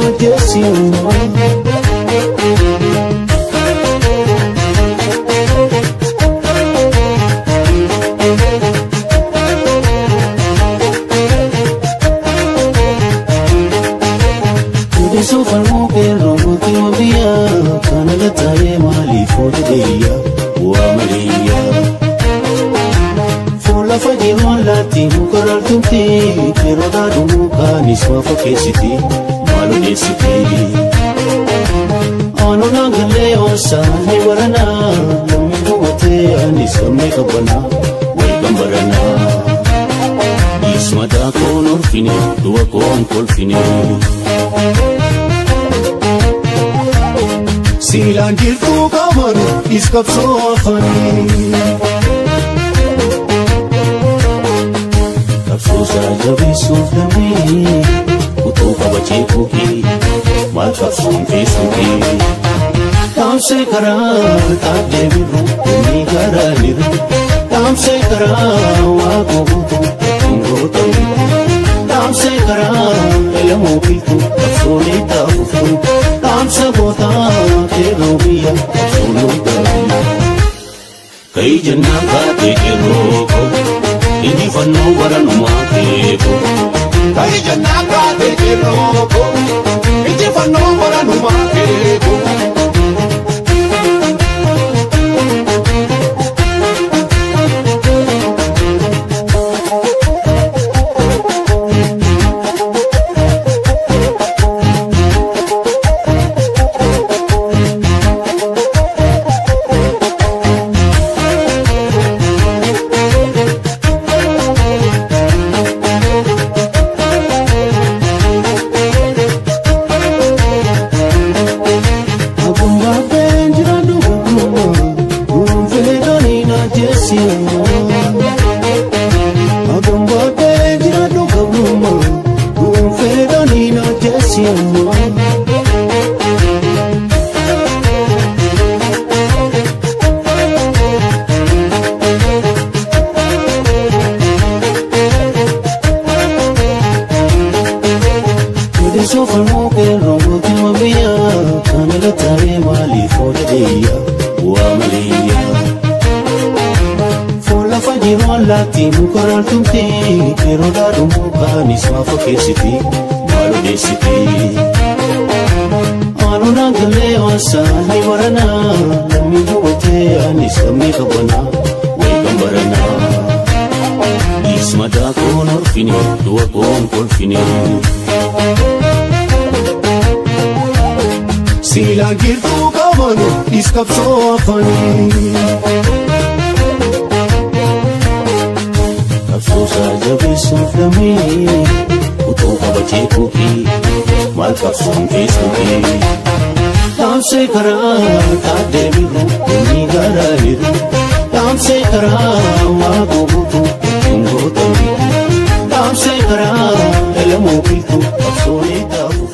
ajjeesi. Siilaan jirtuu qaamanu iskabsoo afaanii. Qabsoosaa jabeessuuf lammii utuu kabajee kuukii maal qabsoon feesuukii. Dhaamsee karaa taaddee birru inni garaa niru. Dhaamsee karaa waa gootu dhungoota. Dhaamsee karaa elamoo biiltu qabsoolee taafuftu. Dhaamsa gootaa qeerroo biyya qabsoon loltaa. Kayi jennaan kaatee qeerroo koo injifannoo baranumaa keekoo. Kayi jennaan kaatee qeerroo koo injifannoo baranumaa keekoo. Siilaan jirtuu qaamanu iskabsoo afaanii. Qabsoosaa jabeessuuf lammii utuu kabajee kuukii maal qabsoon feesuukii. Dhaamsee karaa taaddee birru inni garaa niru. Dhaamsee karaa waa gootu dhungoota. Dhaamsee karaa elamoo biiltu qabsoolee taafuftu.